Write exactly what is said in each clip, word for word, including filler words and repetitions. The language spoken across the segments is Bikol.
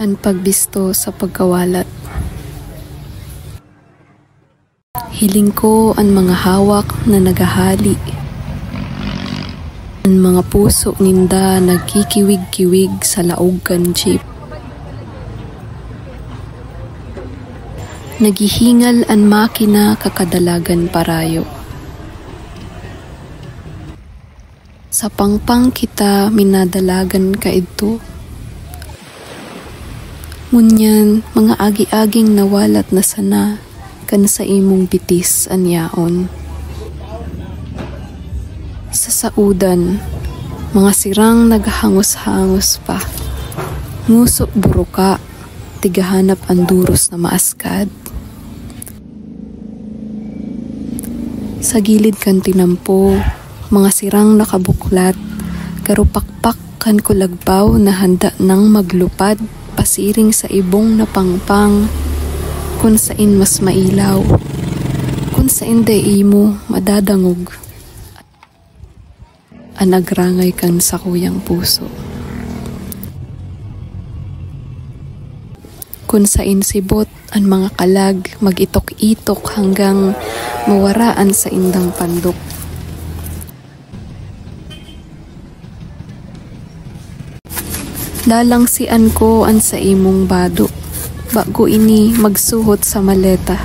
An pagbisto sa pagkawalat. Hiling ko an mga hawak na naghahali. An mga puso ninda nagkikiwig-kiwig sa laog kan jeep. Naghihingal an makina kakadalagan parayo. Sa pangpang kita minadalagan kaidto. Ngunyan, mga agi-aging nawalat na sana kan saimong bitis an yaon. Sa saudan, mga sirang naghahangos-hangos pa. Nguso buruka, tigahanap an duros na maaskad. Sa gilid kan tinampo, mga sirang nakabuklat, garo pakpak kan kulagbaw na handa nang maglupad pasiring sa ibong na pangpang, kun sain mas mailaw, kun sain dai imo madadangog an agrangay kan sakuyang puso. Kun sain sibot an mga kalag, mag-itok-itok hanggang mawara an saindang pandok. Lalangsian ko an saimong bado bago ini magsuhot sa maleta.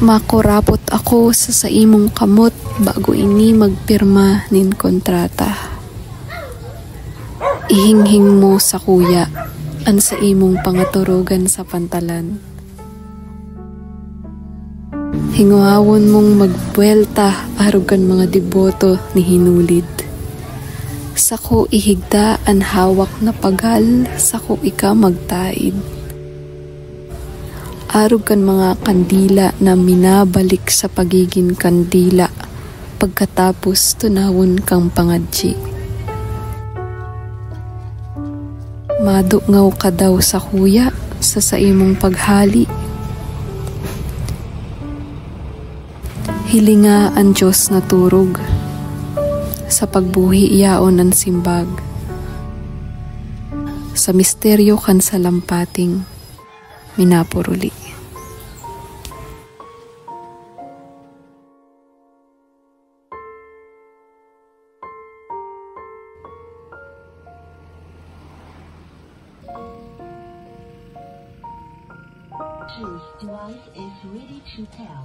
Makurapot ako sa saimong kamot bago ini magpirma nin kontrata. Ihinghing mo sakuya an saimong pangaturogan sa pantalan. Hinguhawon mong magbuwelta arog kan mga deboto ni Hinulid. Sako ihigda an hawak na pagal, sako ika magtaid. Arog kan mga kandila na minabalik sa pagigin kandila, pagkatapos tunawon kang pangadji. Madungaw ka daw sakuya sa saimong paghali. Hilinga an Dios na turog. Sa pagbuhi yaon an simbag. Sa misteryo kan salampating minapuruli. Choose device is ready to pair.